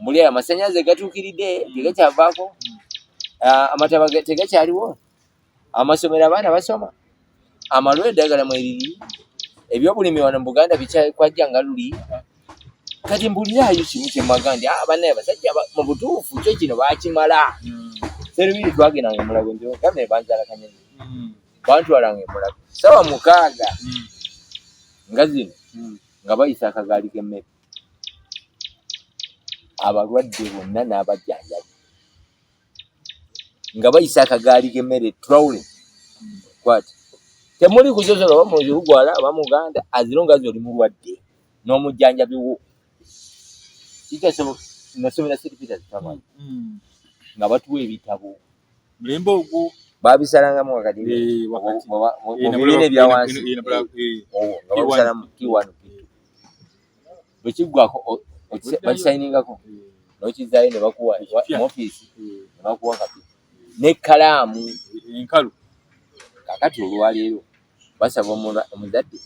Mbuli ayo amasannyalaze gatuukiridde, tegakyavaako, amataba tegakyaliwo, amasomero abaana basoma, amalwa eddagala mweriri, ebyobulimi wano mu Buganda bikwajja nga luli. Kati mbuliraayo kimu kyemwaga nti, "Ah, bannaye abasajja mu butuufu kyo kino baakimala." Serubiri twagendanga emulago, nze gambe banzaala Kanyonyi, bantwalanga emulago sawa 6 nga zino nga bayisa akagaali k'emmere, abalwadde bonna n'abajjanjabi nga bayisa akagaali k'emmere, trolley kwati, temuli kusosola oba muzirugwala oba muganda, as long as oli mulwadde n'omujjanjabi wo. Kikyasoboka. Nasomera St Peters Primary nga batuwa ebitabo. Mulembe ogwo. Babisalangamu wakati. Wakati. Mu bibiina ebyawansi owo nga P1, babisalamu P1, P2, bwe kiggwako bakisayiningako n'okizaayo ne bakuwa Ekipya. mu ofiisi ne bakuwa kapi n'ekkalaamu. Enkalu. Kakati olwaleero basaba omuzadde,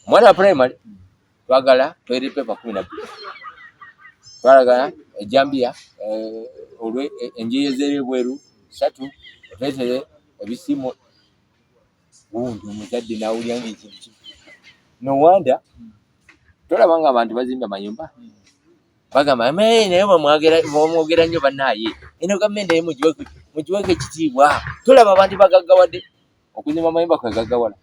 omwana wa primary, twagala toilet paper 12, twagala ejambiya, enjeyo z'ebweru satu, oteetere ebisiimo gundi. Omuzadde n'awulira nga ekintu ki nowanda tolaba nga abantu bazimba amayumba, bagamba, "Me, naye bwemwogera nnyo bannaaye, eno gavumenti naye mugiweeko ekitiibwa." Tolaba abantu bagaggawadde, okuzimba amayumba kwe gaggawala.